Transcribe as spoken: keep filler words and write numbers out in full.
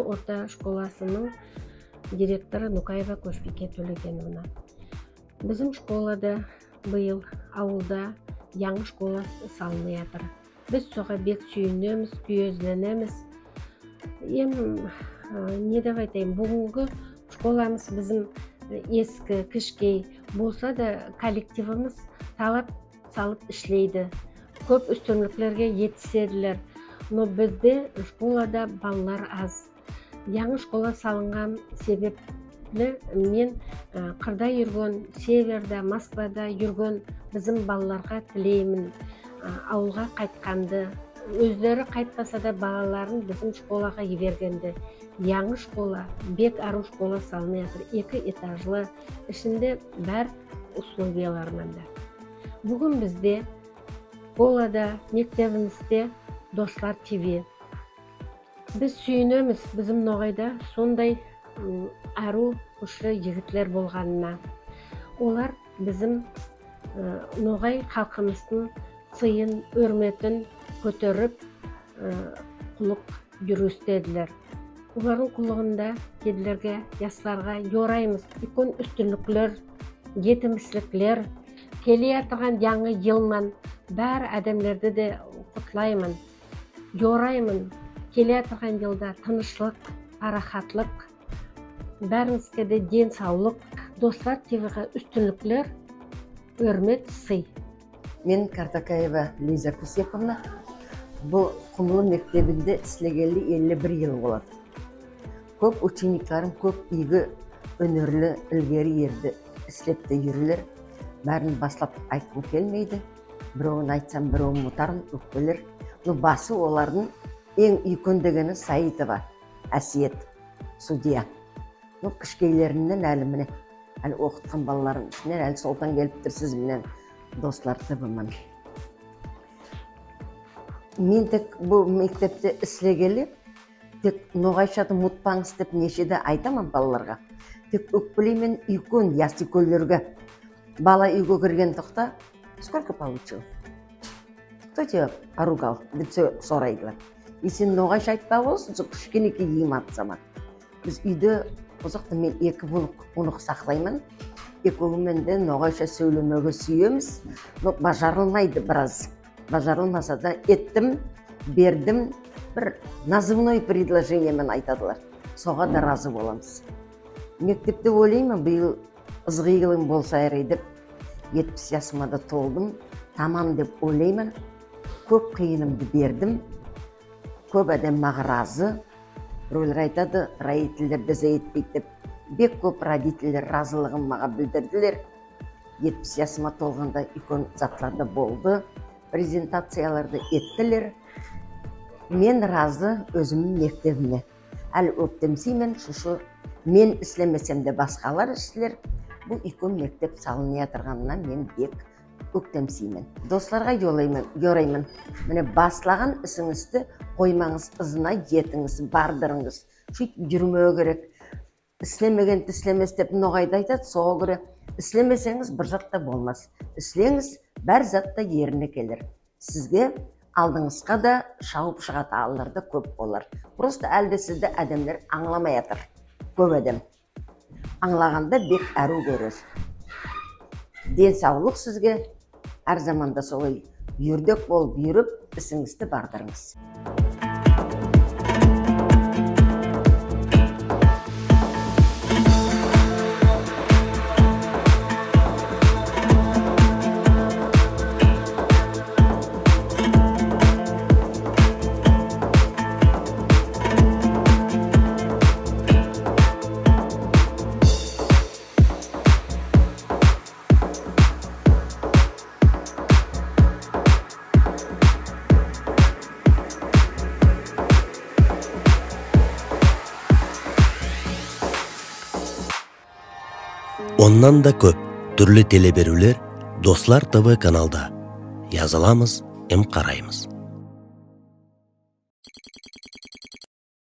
орта школасынынъ директоры Нукаева Коьшбийке Тоьлегеновна. Бизим школада быйыл авылда янъы школа салынып ятыр. Биз сога бек суьйинемиз, куьезленемиз. Эм, аь, не деп айтайым, буьгуьнги школамыз бизим, аь, эски, кишкей болса да, коллективимиз талап салып ислейди. Коьп уьстинликлерге етиседилер. Но бизде школада балалар аз. Янъы школа салынган себепли мен, аь, кырда юрген, северде, Москвада юрген бизим балаларга тилеймен, аь, авылга кайтканды, оьзлери кайтпаса да, балаларын бизим школага йибергенди. Янъы школа, бек арув школа салынып ятыр, эки этажлы, ишинде бар условиялар ман да. Буьгуьн бизде школада, мектебимизде «Дослар ТВ». Биз суьйинемиз бизим ногайда сондай, м, арув, куьшли йигитлер болганына. Олар бизим, аь, ногай халкымыздынъ сыйын, оьрметин коьтерип, аь, куллык юргистедилер. Олардынъ куллыгында кеделерге, ясларга йораймыз уьйкен уьстинликлер, етимисликлер. Келе ятырган янъы йыл ман бар аьдемлерди де кутлайман. Йорайман келе ятырган йылда тынышлык, парахатлык, баьринъизге де ден савлык, «Дослар ТВ»ге уьстинликлер, оьрмет, сый. Мен Картакаева Лиза Кусеповна, бу Кумлы мектебинде ислегенли элли бир йыл болады. Коьп учениклерим коьп ийги, оьнерли, илгери ерде ислеп те юрлер. Баьрин баслап айткым келмейди. Биревин айтсам, биревин мутарман, оьпкелер. Ну, басы олардынъ энъ уьйкен дегени Саитова Аьсиет, судья. Ну, кишкейлериннен аьли мине, аьли окыткан балаларым ишиннен аьли солдан келип турсыз, мине, «Дослар ТВ» ман. Мен тек бу мектепте ислегели, тек ногайшады мутпанъыз деп неше де айтаман балаларга. Тек оьпкелеймен уьйкен, ясуьйкенлерге. Бала уьйге кирген токта: «Сколько получил? Кто тебя поругал?» — деп со-, сорайдылар. «Э, сен ногайша айтпага боласынъ, сол кишкенекей йыймады сама». Биз уьйде, озакта мен эки вунук, вунук саклайман. Экеви мен де ногайша соьйлемеге суьемиз. Но бажарылмайды бираз. Бажарылмаса да, эттим, бердим, бир назывной предложение мен айтадылар. Сога да разы боламыз. Мектепте ойлайман, быйыл ызгы йылым болса ярайды деп, етпис ясыма да толдым, тамам деп ойлайман. Коьп кыйынымды бердим. Коьп аьдем мага разы. Биревлер айтады, родительлер де зая этпейди деп. Бек коьп родительлер разылыгын мага билдирдилер. Етпис ясыма толганда уьйкен затлар да болды. Презентациялар да эттилер. Мен разы оьзимнинъ мектебиме. Аьли оьктемсиймен, шушы мен ислемесем де баскалар ислер. Бу уьйкен мектеп салынып ятырганына мен бек оьктемсиймен. Досларга йолайман, йорайман. Мине, баслаган исинъизди койманъыз, ызына етинъиз, бардырынъыз. Суьйтип юрмеге керек. Ислемегенди ислемес деп ногайда айтады, сога коьре ислемесенъиз, бир зат та болмас. Исленъиз, бар зат та ерине келер. Сизге алдынъызга да шавып шыгатаганлар да коьп болар. Просто аьли де сизди аьдемлер анъламай ятыр. Коьп аьдем. Анълаганда бек аьруьв коьрер. Ден савлык сизге. Аьр заманда солай юрдек болып юрип, исинъизди бардырынъыз. Оннан да коьп туьрли телеберуьвлер «Дослар ТВ» каналда. Языламыз эм караймыз.